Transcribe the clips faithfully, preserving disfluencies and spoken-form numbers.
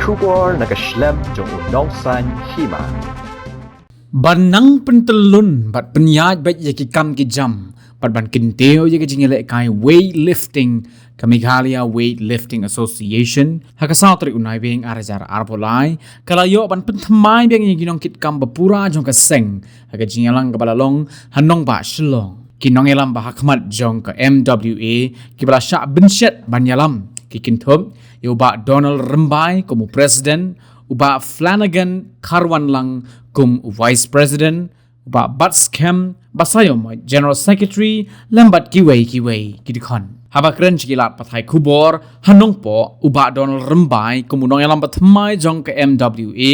Khubor na ka shlem jong u nongsaiñ hima. Ban nang pyntyllun bad pynïaid beit ïa ki kam ki jam bad ban kyntiew ïa ka jingïalehkai weightlifting, ka Meghalaya Weightlifting Association ha ka saw tarik u Naiwieng ar hajar arphew lai ka la ïoh ban pynthymmai biang ïa ki nongkitkam ba pura jong ka seng ha ka jingïalang kaba la long ha nongbah Shillong. Ki nongïalam ba ha khmat jong ka M W A kiba la shah bynshet ban ïalam ki kynthup ïa u Bah Donald Rymbai kum u president, u Bah Flanagan Kharwanlang kum u vice president, u Bah Batskhem Basaiawmoit general secretary, lem bad kiwei kiwei ki dkhot. Haba kren sha ki lad pathai khubor ha Nongpoh, u Bah Donald Rymbai kum u nongïalam bathymmai jong ka M W A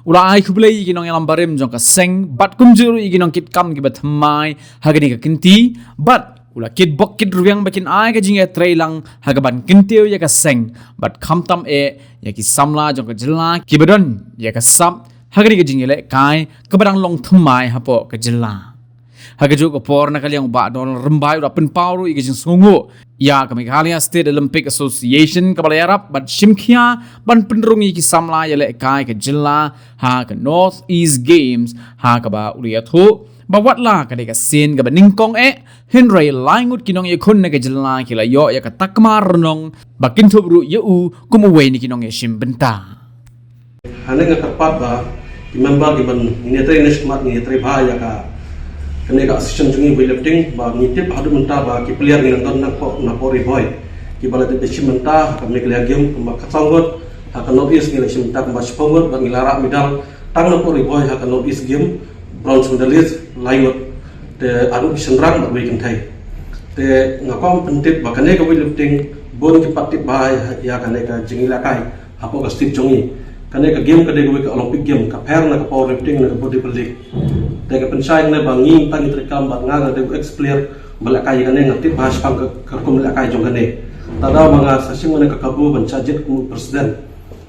u la ai khublei ïa ki nongïalam barim jong ka seng bad kumjuh ruh ïa ki nongkitkam kiba thymmai ha kane ka kynti bad u la kitbok kitrwiang ba kin ai ka jingïatreilang ha kaban kyntiew ïa ka seng bad khamtam eh ïa ki samla jong ka jylla kiba don ïa ka sap ha kane ka jingïalehkai kaba dang long thymmai hapoh ka jylla. Ha kajuh ka por, na ka liang u Bah Donald Rymbai u la pynpaw ruh ïa ka jingsngewnguh ïa ka Meghalaya State Olympic Association kaba la ïarap bad shimkhia ban pynrung ïa ki samla ïalehkai ka jylla ha ka North East Games, ha kaba u la ïathuh ba watla ka dei ka sien kaba nyngkong eh, hynrei lai ngut ki nongïakhun na ka jylla ki la ïoh ïa ka takma rnong ba kynthup ruh ïa u kum uwei na ki nongïashim bynta. Hangne nga kyrpad ba ki member kiban ngin ïatrei ne shikmat ngin ïatrei bha ïa ka, kane ka association jong ngi weightlifting, ba ngi tip haduh mynta ba ki player ngi nang don napoh, napoh Ri Bhoi kiba la dep shim bynta ha ka Meghalaya Game kumba khatsaw ngut, ha ka North East ngi la shim bynta kumba shiphew ngut bad ngi la rah medal tang napoh Ri Bhoi ha ka North East Game, bronze medalist lai ngut, te arngut ki shynrang bad wei kynthei. Te nga kwah pyntip ba kane ka weightlifting bun ki pat tip bha ïa kane ka jingïalehkai hapoh ka state jong ngi. Kane ka game ka dei kawei ka Olympic game, ka pher na ka powerlifting na ka bodybuilding. Te ka pynshai ne ba ngi tang ngi treikam bad nga nga dei u ex player ba lehkai ïa kane, nga tip bha shaphang ka, ka rukom lehkai jong kane. Te da ma nga sa shim kane ka kabu ban shah jied kum u president.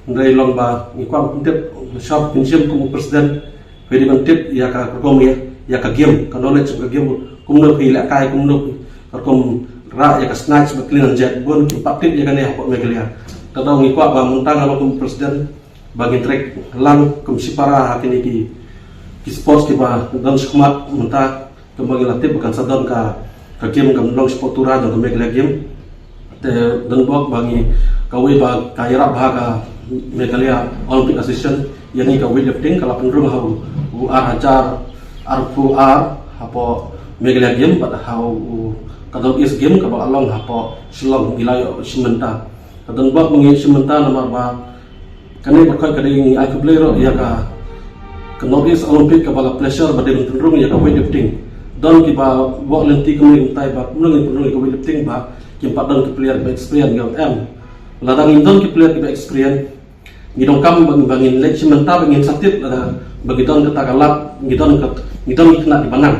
Hynrei long ba ngi kwah pyntip, shah pynshim kum u president, phi dei ban tip ïa ka rukom ïa, ïa ka game, ka knowledge ka game, kumno phi lehkai, kumno ka rukom rah ïa ka snatch bad clean and jerk, bun ki pat tip ïa kane hapoh Meghalaya. Te da ngi kwah ba mynta nga long kum president ba ngin treikam lang kum shipara ha kine ki, ki sports kiba don shakhmat mynta. Kumba ngi la tip ba kan sa don ka, ka game ka ban long shapoh Tura jong ka Meghalaya Game. Te donbok ba ngi, kawei ba ka ïarap bha ka Meghalaya Olympic Association ïa ngi ka weightlifting, ka la pynrung ha u, u ar hajar arphew ar hapoh Meghalaya Game bad ha u, ka North East Game kaba la long hapoh Shillong ngi la ïoh shim bynta. Ka donbok ba ngi shim bynta namar ba kane ba khot ka dei ngi ai khublei ruh ïa ka, ka North East Olympic kaba la pleasure ba dei ban pynrung ïa ka weightlifting. Don kiba wad lynti kumne kumtai ba kumno ngin pynrung ïa ka weightlifting ba kim pat don ki player kiba experience, nga ong em. Lada ngim don ki player kiba experience, ngi donkam ba, ba ngin leit shim bynta ba ngin sa tip lada ba ngi don kata ka lad, ngi don ka, ngi don ki khynnah kiba nang.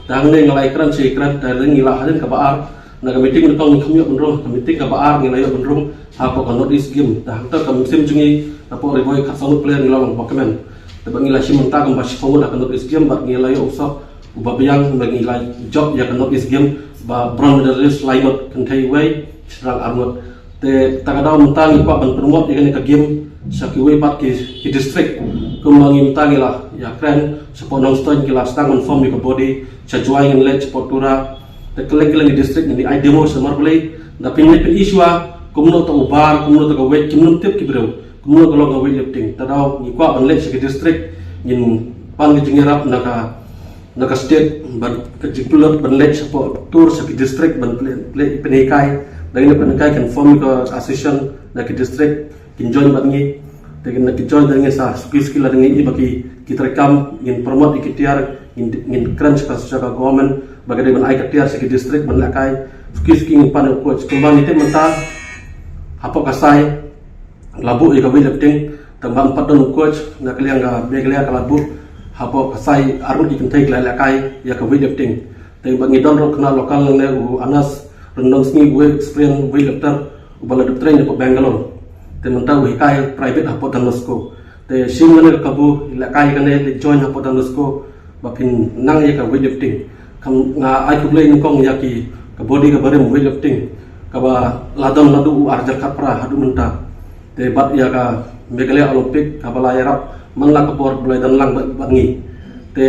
Te hangne nga la ïakren sha ïakren, te ngi la hadien kaba ar na ka meeting nyngkong ngi kham ïoh ban rung, ka meeting kaba ar ngi la ïoh ban rung hapoh ka North East Game. Te hangta ka mynsiem jong ngi napoh Ri Bhoi khatsaw ngut player ngi la long ba kmen. Te ba ngi la shim bynta kumba shiphew ngut ha ka North East Game bad ngi la ïoh u soh uba biang ba ngi la jop ïa ka North East Game ba bronze medalist lai ngut, kynthei wei, shynrang ar ngut. Te kata ka daw mynta ngi kwah ban promote ïa kane ka game sha kiwei pat ki, ki district. Kumba ngi mynta ngi la ïakren shapoh Nongstoiñ ki la sdang ban form ïa ka body, sha Jowai ngin leit, shapoh Tura. Te kylleng kylleng ki district ngin ïa ai demo sha mar Blei. Da phin leit phin ïohi shuwa kumno to u bar, kumno to ka weight, kim nym tip ki briew. Kumno ka long ka weightlifting. Te daw ngi kwah ban leit sha ki district, ngin pan ka jingïarap na ka, na ka state, ban ka jingkular ban leit shapoh tour sha ki district ban pynleit, pynleit pynhikai. Da ngin pynhikai kan form ka association na ki district, kin join bad ngi. Te kin, kin join da ngi sa suki suki lada ngi i ba ki, ki treikam, ngin promote ïa ki tiar, ngin, ngin kren sha ka, sha ka government ba ka dei ban ai ka tiar sha ki district ban lehkai. Suki suki ngin pan ïa u coach. Kumba ngi tip mynta hapoh ka sai la buh ïa ka weightlifting, tang ba ym pat don u coach, na ka liang ka Meghalaya ka la buh hapoh ka sai arngut ki kynthei ki la lehkai ïa ka weightlifting. Te ba ngi don ruh khynnah local ne u Anas Ryndongsngi, uwei experience weightlifter uba la dep train hapoh Bangalore. Te mynta u hikai private hapoh Don Bosco. Te shim kane ka kabu, lehkai kane, leit join hapoh Don Bosco ba phin nang ïa ka weightlifting. Kam nga ai khublei nyngkong ïa ki, ka body kaba rim weightlifting kaba la don naduh u ar hajar khatphra haduh mynta. Te bad ïa ka Meghalaya Olympic kaba la ïarap man la ka por ba la don lang bad ngi. Te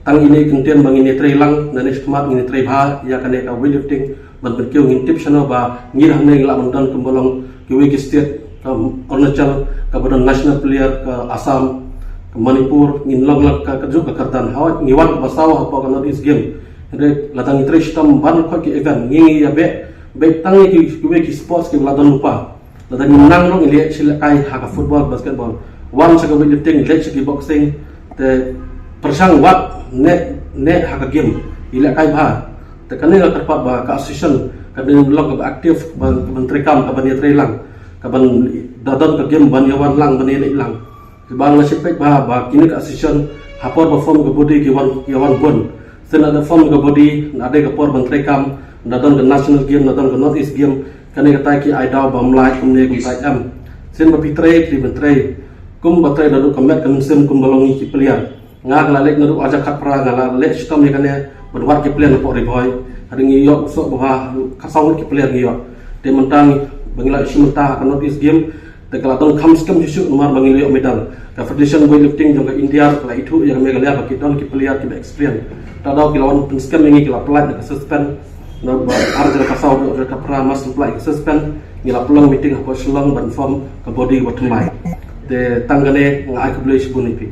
tang ine i kyntien ba ngin ïatrei lang, nangne shakhmat ngin ïatrei bha ïa kane ka weightlifting. Ban pynkiew ngin tip shano ba ngi hangne ngi lah ban don kumba long kiwei ki state, ka Arunachal kaba don national player, ka Assam, ka Manipur, ngin long lang ka, kajuh ka kyrdan. Hawai ngi wan kaba saw hapoh ka North East Game. Hynrei lada ngi trei shitom ban khot ki event, ngi ngi ïa beh beh tang ïa ki, kiwei ki sports kiba la don lypa. Lada ngim nang ruh ngi leh shi lehkai ha ka football, basketball. Wan sha ka weightlifting, leh sha ki boxing. Te pyrshang wat neh neh ha ka game, ngi lehkai bha. Te kane nga kyrpad ba ka association ka dei long kaba active, ban, ban treikam, kaban ïatrei lang, kaban da don ka game ban ïawan lang, ban ïaleh lang. Te ba nga sngewbha ba kine ka association ha por ba form ka body ki wan, ki wan bun. Sien lada form ka body, lada ka por ban treikam, da don ka national game, da don ka North East Game, kane katai ki ai daw ba mlai kumne kumtai em. Sien ba phi trei, phi ban trei. Kumba trei naduh ka met ka mynsiem kumba long ngi ki player. Nga, nga la leh naduh ar hajar khatphra, nga la leh shitom ïa kane ban wad ki player napoh Ri Bhoi. Hadien ngi ïoh u soh ba bha, khatsaw ngut ki player ngi ïoh. Te mynta ba ngi la ïoh shi mynta ha ka North East Game, te ka la don kham skhem shisha namar ba ngi la ïoh medal. Ka Federation Weightlifting jong ka India ka la ithuh ïa ka Meghalaya ba ki don ki player kiba experience. Te da ki la wan pynskhem ïa ngi, ki la pynlait da ka suspend. Naduh ba ar hajar khatsaw haduh ar hajar khatphra, mar shu pynlait ka suspend, ngi la pynlong meeting hapoh Shillong ban form ka body ba thymmai. Te tang kane, nga ai khublei shibun ïa phi.